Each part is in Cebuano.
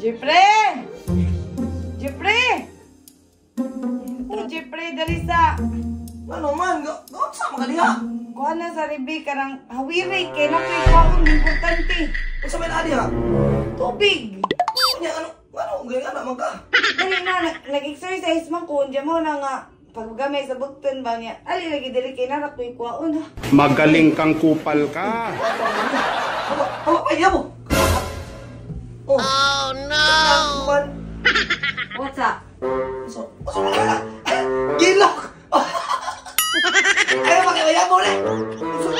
Jeffrey! Jeffrey! Oh, Jeffrey, dali sa. Ano man? Unsa man ka diha? Kuha na sa Rebecca ng hawiri kay na ko'y kwaon importante. Unsa may naa diha? Tubig. Unya ano? Ano ganyan anak man ka? Dali na, nag-exercise man ko, unya mo na nga paggamay sa bugton ba niya. Ali lagi dali kay na ko'y kwaon ha. Magaling kang kupal ka. Hawa, hawa pa iya mo. Oh. Oh no. Man. What's up? So, so ka? Gilok. Ay, makaya mo ni. So,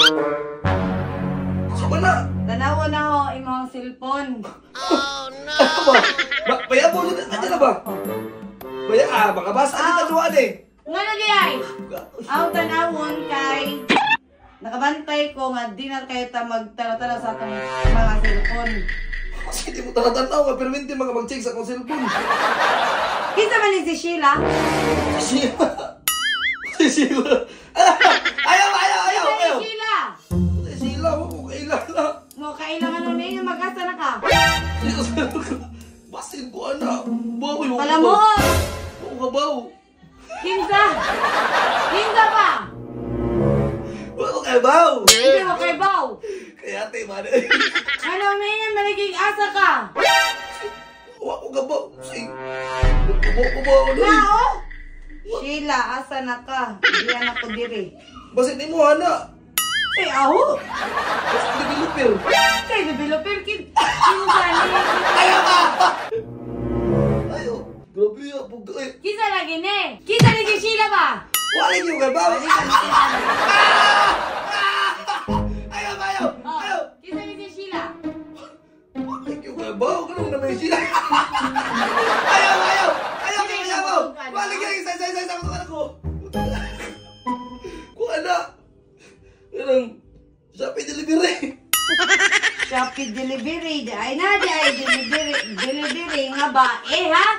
so na. Tanawa na ho imong cellphone. Ano ba? Ba, baya mo ano na ba? Baya ah, baka basa ah. Dito eh. Ngano di ay? Ang tanawon kay nakabantay ko nga di na kayo ta magtanaw-tanaw sa atong mga cellphone. Kasi di mo tanaw nga perminti mga mag-check sa akong cellphone. Kinsa man ni si Sheila? Si Sheila. Si Sheila. Ayaw, ayaw, ayaw, Kinsa ni ayaw. Sheila? Si Sheila, wa ko kailala. Mo kailangan nun ninyo mag-asa na ka. Basin ko ana. Bawi mo. Palamot! Wa ko kabaw. Kinsa? Kinsa pa? Wa ko kabaw. Hindi mo kay Baw. Kaya ate man. Ano may maliging asa ka? Wa ko kabaw. Si. Kabaw ko ba ano? Nao? Sheila, asa na ka? Hindi na ko diri. Basin nimo ana. Say, aho! Basin developer. Say, developer kid. Kinsa ni? Ayaw ka. Ayaw. Grabe ya, pug eh. Kinsa lagi ni? Kinsa ni si Sheila ba? Wala niyo kabaw. Ayaw, ayaw. Oh, Ayaw. kinsa ni si Sheila? Wala niyo kabaw. Ganun na may sila. Ayaw, ayaw. Ayaw, ayaw, ayaw. Wala niyo isa, isa, isa, isa. Kuha ko. Kuha na. Ganun. Shopee delivery. Shopee delivery. Di ay na, di ay delivery. Delivery nga ba? Eh ha?